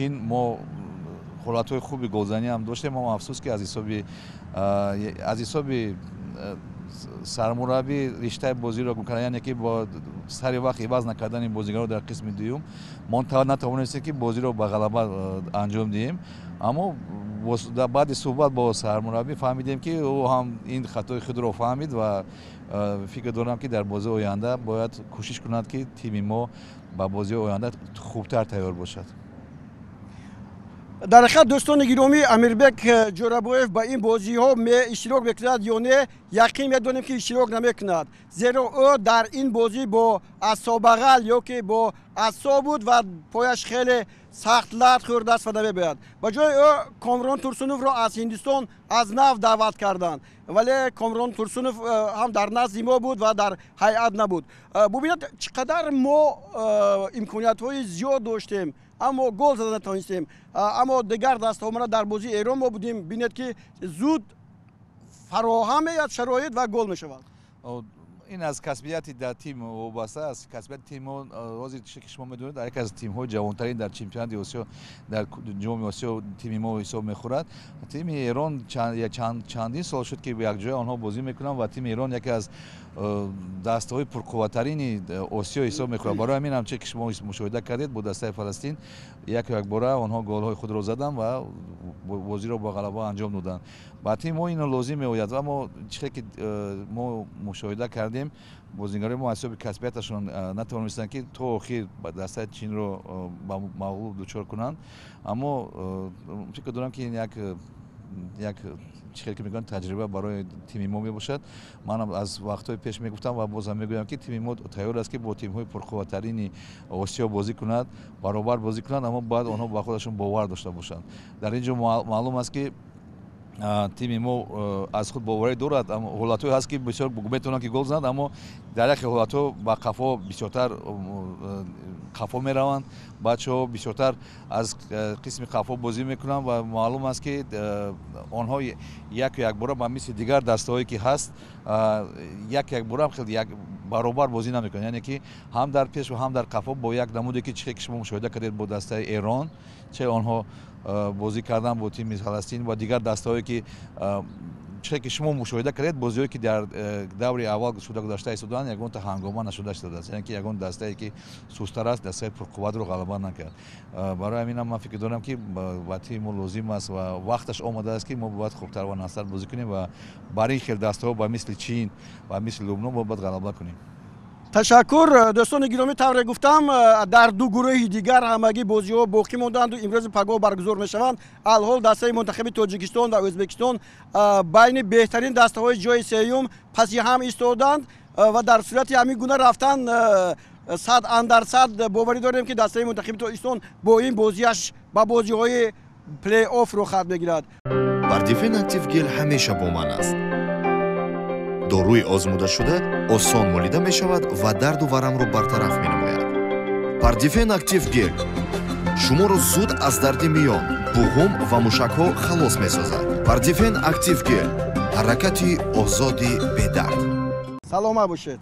Чин мо ҳолатҳои хуби голзанӣ ҳам доштем, аммо афсӯс, ки аз ҳисоби сармураббӣ риштаи бозиро гум кардан, яъне ки бо сари вақт иваз накардани бозигаро дар қисми дуюм мо натавонистем, ки бозиро ба ғалаба анҷом диҳем. Аммо баъди суҳбат бо сармураббӣ фаҳмидем, ки ӯ ҳам ин хатои худро фаҳмид ва фикр дорам, ки дар бозии оянда бояд кӯшиш кунад, ки тими мо ба бозии оянда хубтар тайёр бошад. Дар ҳақиқат, дӯстони гиромӣ, Амирбек Ҷӯрабоев ба ин бозиҳо иштирок мекунад ё не, яқин медонем, ки иштирок намекунад, зеро ӯ дар ин бозӣ бо асобағал ё ки бо асо буд ва пояш хеле сахт лат хӯрдааст ва намебояд. Ба ҷои ӯ Комрон Турсуновро аз Ҳиндустон аз нав даъват карданд, вале Комрон Турсунов ҳам дар назди мо буд ва дар ҳайат набуд. Бубинед, чӣ қадар мо имкониятҳои зиёд доштем, аммо гол зада натавонистем. Аммо дигар дастаҳо, мана, дар бозии Эрон мо будем, бинед, ки зуд фароҳам меяд шароит ва гол мешавад. Ин аз касбияти дар тим вобаста аст. Касбияти тим ҳозир, ки шумо медонед, яке аз тимҳои ҷавонтарин дар чемпионати Осиё, дар Ҷоми Осиё тими мо ҳисоб мехӯрад. Тими Эрон чандин сол шуд, ки якҷоя онҳо бозӣ мекунанд ва тими Эрон яке аз дастаҳои пурқувваттарини Осиё ҳисоб мехӯрад. Барои ҳамин ҳам, че ки шумо мушоҳида кардед, бо дастаи Фаластин яку якбора онҳо голҳои худро заданд ва бозиро бо ғалаба анҷом доданд. Ба тими мо ино лозим меояд. Аммо чихе ки мо мушоҳида кардем, бозигарои мо аз ҳисоби касбияташон натавонистанд, ки то охир дастаи Чинро ба мағлуб дучор кунанд. Аммо фикр дорам, ки ин як, чӣ хел ки мегӯянд, таҷриба барои тими мо мебошад. Манам аз вақтҳои пеш мегуфтам ва боз ҳам мегӯям, ки тими мо тайёр аст, ки бо тимҳои пурқувваттарини Осиё бозӣ кунад, баробар бозӣ кунад, аммо бояд онҳо ба худашон бовар дошта бошанд. Дар ин ҷо маълум аст, ки тими мо аз худ боварӣ дорад. Ҳолатҳое ҳаст, ки бисёр метавонанд, ки гол зананд, аммо дар яке ҳолатҳо ба қафо, бисёртар қафо мераванд. Бачаҳо бисёртар аз қисми қафо бозӣ мекунанд ва маълум аст, ки онҳо яку якбора ба мисли дигар дастаҳое, ки ҳаст, як якбора хел баробар бозӣ намекунанд, яъне ки ҳам дар пеш ва ҳам дар қафо бо як намуде, ки чихе ки шумо мушоҳида кардед, бо дастаи Эрон че онҳо бозӣ кардан, бо тими Фаластин ва дигар дастаҳое, ки чихе ки шумо мушоҳида кардед, бозиҳое, ки дар даври аввал шуда гузашта истоданд, ягонта ҳангома нашуда истодааст, яъне ки ягон дастае, ки сустар аст, дастаи пурқувватро ғалаба накард. Барои ҳаминам ман фикр дорам, ки ба тими мо лозим аст ва вақташ омадааст, ки мо бояд хубтар ва нағзтар бозӣ кунем ва бар ин хел дастаҳо, ба мисли Чин, ба мисли Лубнон, мо бояд ғалаба кунем. Ташаккур, дӯстони гиромӣ. Тавре гуфтам, дар ду гурӯҳи дигар ҳамагӣ бозиҳо боқӣ монданду имрӯзи пагоҳ баргузор мешаванд. Алҳол дастаи мунтахаби Тоҷикистон ва Ӯзбекистон байни беҳтарин дастаҳои ҷои сеюм паси ҳам истоданд ва дар сурати ҳамин гуна рафтан, сад андар сад боварӣ дорем, ки дастаи мунтахаби Тоҷикистон бо ин бозиаш ба бозиҳои плей-офф роҳхат мегирад. Пардифен Актив Гел ҳамеша бо ман аст. Доруи озмудашуда осон молида мешавад ва дарду варамро бартараф менамояд. Пардифен Актив Гел шуморо зуд аз дарди миён, буғум ва мушакҳо халос месозад. Пардифен Актив Гел — ҳаракати озоди бедард. Саломат бошед.